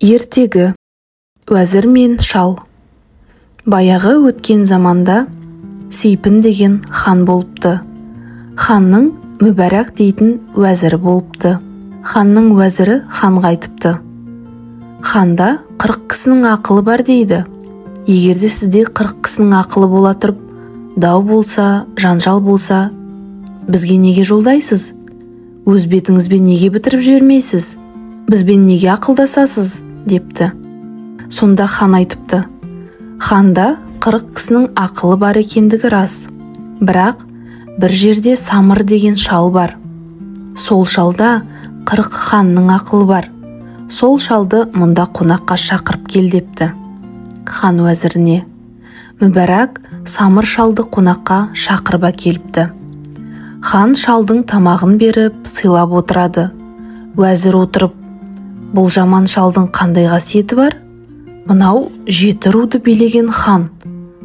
Ертегі. Уәзір мен шал. Баяғы өткен заманда Сейпін деген хан болыпты. Ханның Мүбәрак дейтін уәзірі болыпты. Ханның уәзірі ханға айтыпты. Ханда 40 кісінің ақылы бар дейді. Егерде сізде 40 кісінің ақылы бола тұрып, дау болса, жанжал болса, бізге неге жолдайсыз? Өз бетіңізбен неге бітіріп жібермейсіз? Бізбен неге ақылдасасыз? Депті. Сонда хан айтыпты. Ханда 40 кісінің ақылы бар екендігі рас. Бірақ бір жерде Самыр деген шал бар. Сол шалда 40 ханның ақылы бар. Сол шалды мұнда қонаққа шақырып кел депті. Хан уәзіріне. Мүбәрак Самыр шалды қонаққа шақырып әкеліпті. Хан шалдың тамағын беріп, сыйлап отырады. Уәзір отырып, бұл жаман шалдың қандай қасиеті бар? Мынау 7 руды билеген хан,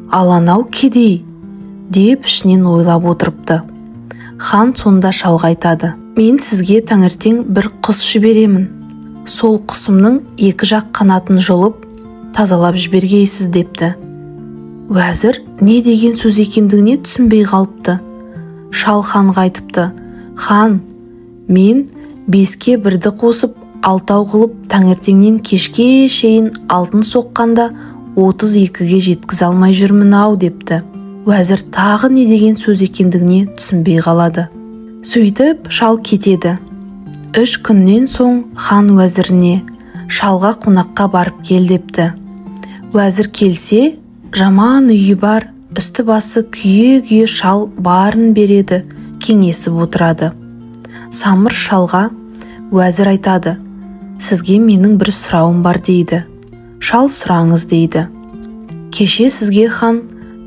ал анау кедей, деп ішінен ойлап отырыпты. Хан сонда шалға айтады. Мен сізге таңертең бір құс жіберемін. Сол құсымның екі жақ қанатын жұлып, тазалап жібергейсіз депті. Уәзір не деген сөз екендігіне түсінбей қалыпты. Шал ханға айтыпты. Хан, мен 5-ке 1-ді қосып, 6 қылып таңертеңнен кешке шейін алтын соққанда 32-ге жеткізе алмай жүрмін ау депті. Уәзір тағы не деген сөз екендігіне түсінбей қалады. Сөйтіп шал кетеді. 3 күннен соң хан уәзіріне шалға қонаққа барып кел депті. Уәзір келсе, жаман үйі бар, үсті басы күйе-күйе шал барын береді, кеңесіп отырады. Самыр шалға уәзір айтады. Сізге менің бір сұрауым бар дейді. Шал сұраңыз дейді. Кеше сізге хан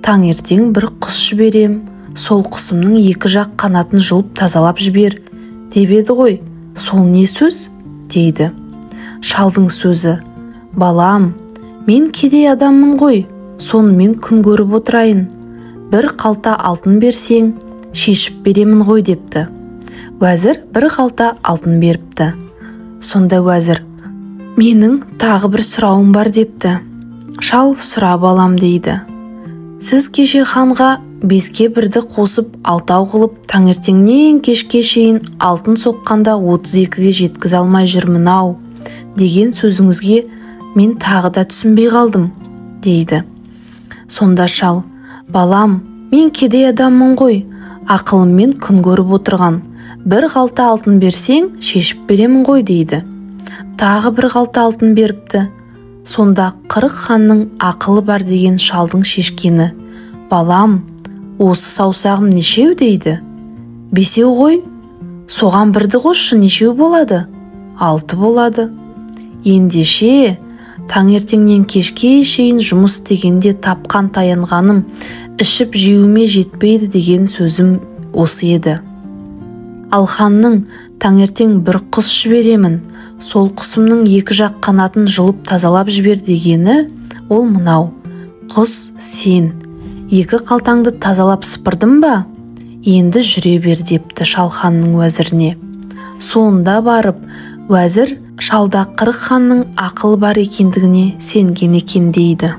таңертең бір құс жіберем, сол құсымның екі жақ қанатын жұлып тазалап жібер деп еді ғой, сол не сөз? Дейді. Шалдың сөзі, балам, мен кедей адаммын ғой, сонымен күн көріп отырайын. Бір қалта алтын берсең, шешіп беремін ғой депті. Уәзір бір қалта алтын беріпті. Сонда уәзір, менің тағы бір сұрауым бар депті. Шал сұрап алам дейді. Сіз кеше ханға 5-ке 1-ді қосып 6 қылып таңертеңнен кешке шейін алтын соққанда 32-ге жеткізе алмай жүрмін ау деген сөзіңізге мен тағы да түсінбей қалдым дейді. Сонда шал, балам, мен кедей адаммын ғой, ақылыммен күн көріп отырған. Бір қалта алтын берсең, шешіп беремін ғой дейді. Тағы бір қалта алтын беріпті. Сонда 40 ханның ақылы бар деген шалдың шешкені. Балам, осы саусағым нешеу дейді? 5 ғой. Соған бірді қосшы, нешеу болады? 6 болады. Ендеше, таңертеңнен кешке шейін жұмыс істегенде тапқан таянғаным, ішіп жеуіме жетпейді деген сөзім осы еді. Ал ханның таңертең бір құс жіберемін, сол құсымның екі жақ қанатын жұлып тазалап жібер дегені ол мынау. Құс сен, екі қалтаңды тазалап сыпырдым ба? Енді жүре бер депті шал ханның уәзіріне. Сонда барып, уәзір шалда 40 ханның ақылы бар екендігіне сенген екен дейді.